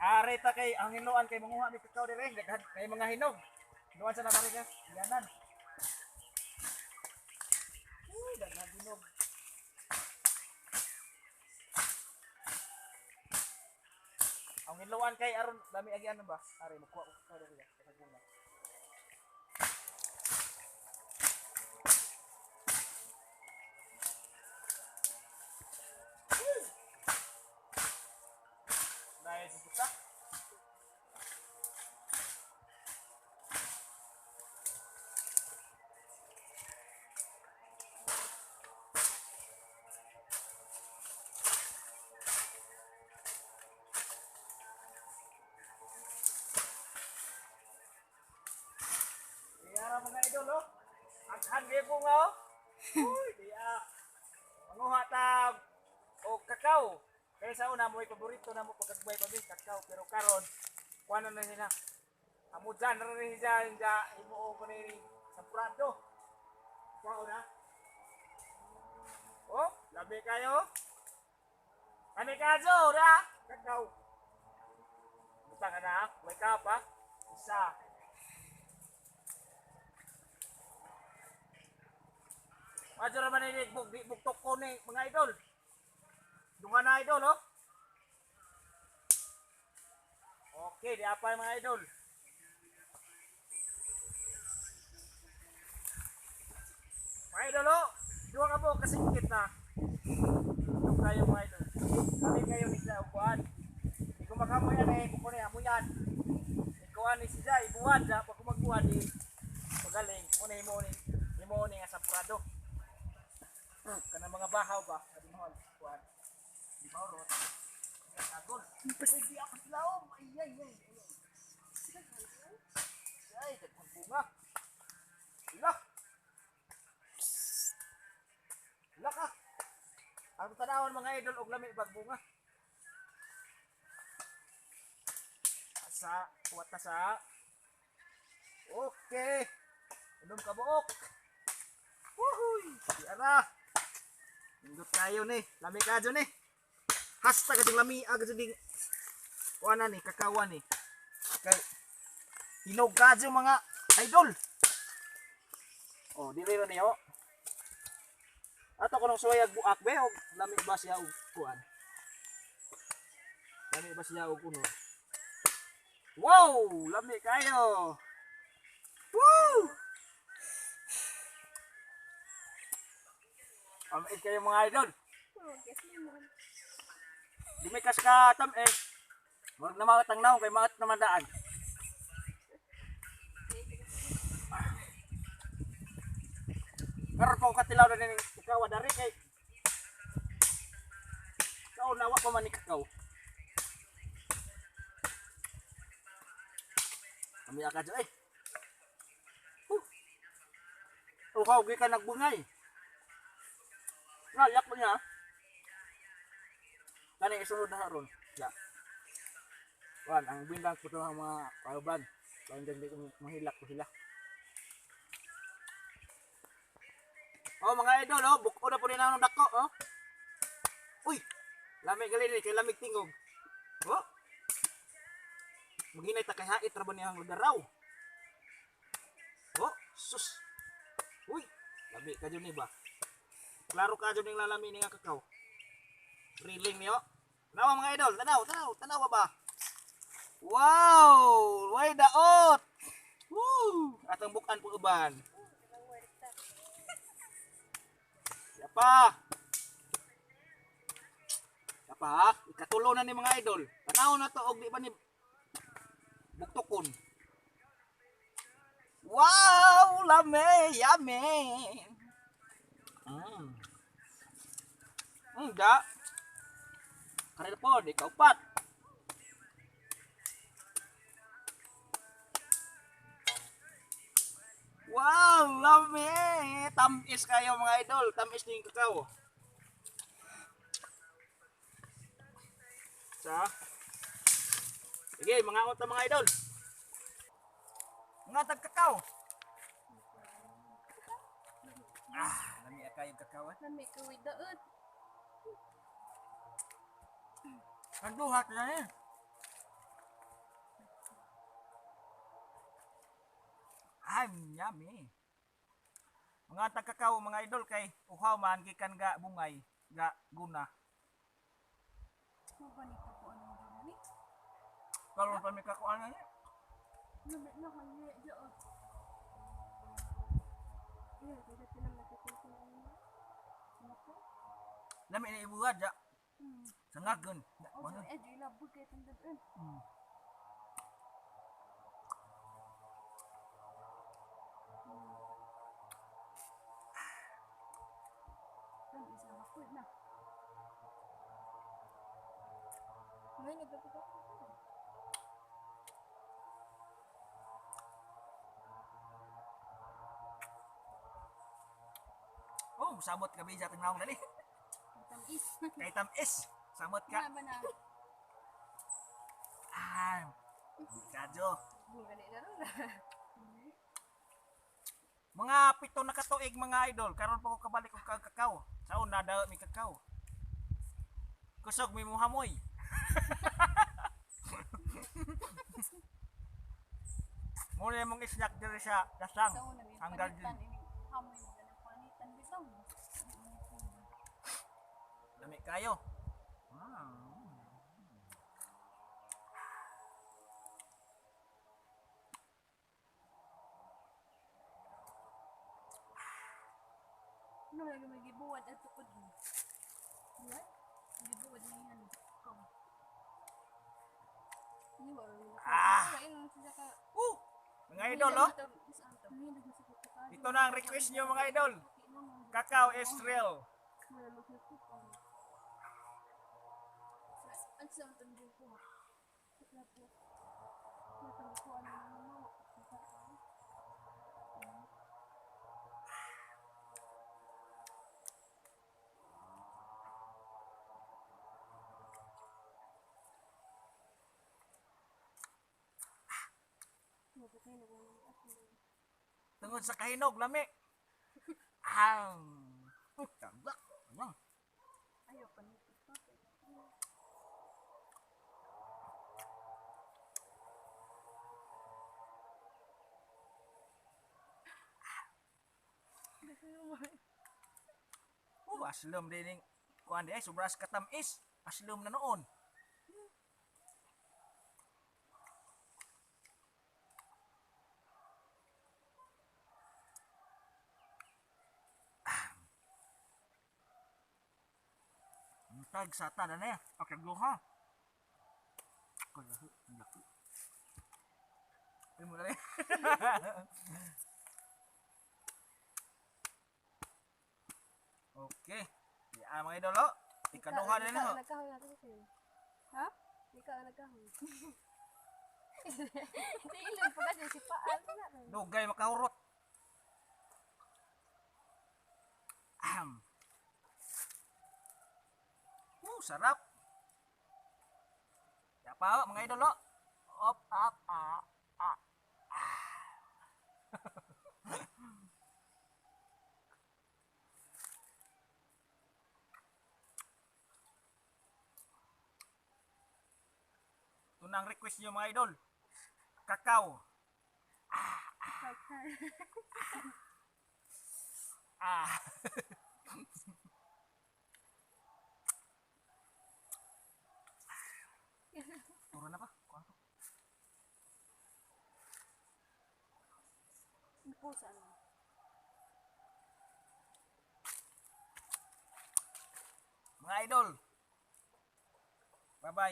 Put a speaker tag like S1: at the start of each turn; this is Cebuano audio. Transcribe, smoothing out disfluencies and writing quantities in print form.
S1: Are ta kay ang hinuan kay manguha mi kakao dire, daghan kay mga hinog. Hinuan sa na ka. Yanan. Uy, daghan hinog. Ang hinuan kay aron dami agian ba? Are mukuha ko kakao dire sa bunga. Dahil sa Iyara mga idol, oh. Aghan kayo po nga, oh. Uy, diya. Manguha ta og kakao. Kaya sa una, mo'y paborito na mo pagkagbay pa kakao. Pero karon, kuha na na nila. Amudyan na rin siya, siya, imuo ko na rin sampurado. Kuha ko na. Oh, labi kayo. Kani ka, ra? Kakao. Butang ka na, may kapa. Isa. Madyo naman ni bug bugtok ko ni mga idol. Dunga na idol, oh. Okay, di apa mga idol. Mga idol, oh. Duha ka po kasingkit na. Dug kayo mga idol. Kami kayo ni sa upuan. Di ko makamoy yan eh, kuko ni amuyan. Di ko ani siya ibuhan sa pag kumagbuhan di magaling. Muna imo ni nga sampurado. Kanang mga bahaw ba? Adi mahal. Kuan. Di ba rot? Sagol. Uy, di ako silaom. Ay, ay, ay. Ay, daghang bunga. Hala. Hala ka. Ang tanawon mga idol og lami bag bunga. Sa kuwat na sa. Okay. Unom ka buok. Wuhuy! Di ara. Indot kayo ni. Lami ka dyan ni. Hasta ka lami agad dyan. Kuha na ni, kakawa ni. Kay hinog ka dyan mga idol. Oh, dili ra niyo. Ato ko nung suwayag buak be og lami ba siya og kuan. Lami ba siya og uno. Wow, lami kayo. Woo! Amit kayo mga idol.
S2: Oh, guess lemon.
S1: Di may kas ka tam eh. Murag na mga tangnaw kay maat naman daan. Karon ko katilaw na ning ikaw dari kay Kao nawa pa man ni kakao. Kami ka dyan eh. Huh. Ukaw gi ka nagbungay. Nalak mo niya. Kani isunod na ron. Ya. Wan, ang bindang ko ang mga kauban. Kaya hindi ko mahilak ko sila. Oh mga idol, oh, buko na po rin ang dako, oh. Uy, lamig gali ni kay lamig tingog. Oh. Maginay ta kay hait ra ba niyang lugar raw. Oh, sus. Uy, lami ka ni ba? Klaro ka ning lalami ni nga kakao. Riling niyo. Tanawa mga idol, tanaw, tanaw, tanaw ba? Wow, way daot. Woo! Atong bukan po uban. Yapa. Yapa, ikatulo na ni mga idol. Tanaw na to og di ba ni buktokon. Wow, lame, yummy. Da. Karil po, di kaupat. Wow, lame. Tamis kayo mga idol. Tamis din kakao. Sa. Sige, mga ot mga idol. Mga tag kakao. Ah, lami kayo kakao. Eh.
S2: Lami ka with daot.
S1: Nagduhat na eh. Ay, yummy. Mga tagkakaw, mga idol, kay uhaw man gikan ga bungay ga guna.
S2: Mo ba ni ko ano ni?
S1: Karon pa mi kakuan na ni.
S2: Lami na kay daot. Iya, kaya tinang nakikita ko. Ano?
S1: Lami ni ibuhat ja. Sangagon.
S2: Oh, so eh, di labog kay tandaan. Tan isa makul na.
S3: Ngayon, nagpapakain ko.
S1: Oh, samot ka bija tang dali.
S2: Tamis.
S1: Kay tamis. Samot ka.
S2: Nga ba na?
S1: Ah. Kadyo.
S3: Gani na ron.
S1: Mga 7 na katuig, mga idol, karon pa ko kabalik og kakao. Sa una daw mi kakao. Kusog mi muhamoy. Muna yung mga snack diri sa Dasang.
S2: Sa una may
S1: Ang
S2: panitan
S1: garden.
S2: ini hamoy mo na ng panitan bitaw.
S1: Lami kayo. Ah.
S2: Ano lagi may gibuwad at tukod mo? Buwad? Gibuwad na yan. Ikaw.
S3: Hindi ba ron?
S1: Ah!
S3: Kain mo siya ka.
S1: Mga idol, oh.
S2: Ito
S1: Ito na ang request nyo, mga idol. Cacao is real.
S3: Wala mo siya po.
S2: Ang sa itong din po.
S3: Wala po. Wala po. Ano mo?
S1: Tungod sa kahinog, lami. Ang. Tabak. Ano?
S2: Ayaw pa nito pa.
S1: Oh, aslom din ning kuan di ay sobras katamis. Aslom na noon. Ang tag sa tanan na ya. Pakagluha. Kalahi, ang laki. Ay mo na rin. Okay. Ya, mga idol, oh. Ikaduha na ho.
S3: Nagkahoy natin siya.
S2: Ha?
S3: Ikaw ang nagkahoy. Hindi ilan pa kasi si Paal na rin.
S1: Dugay makahurot. Ahem. Oh, sarap. Ya pa, mga idol, oh. Op, up, ah, ah, ah. Ito na ang request niyo, mga idol. Kakao. Ah. Turo na ba? Kuha ko.
S2: Ano po sa ano?
S1: Mga idol. Bye-bye.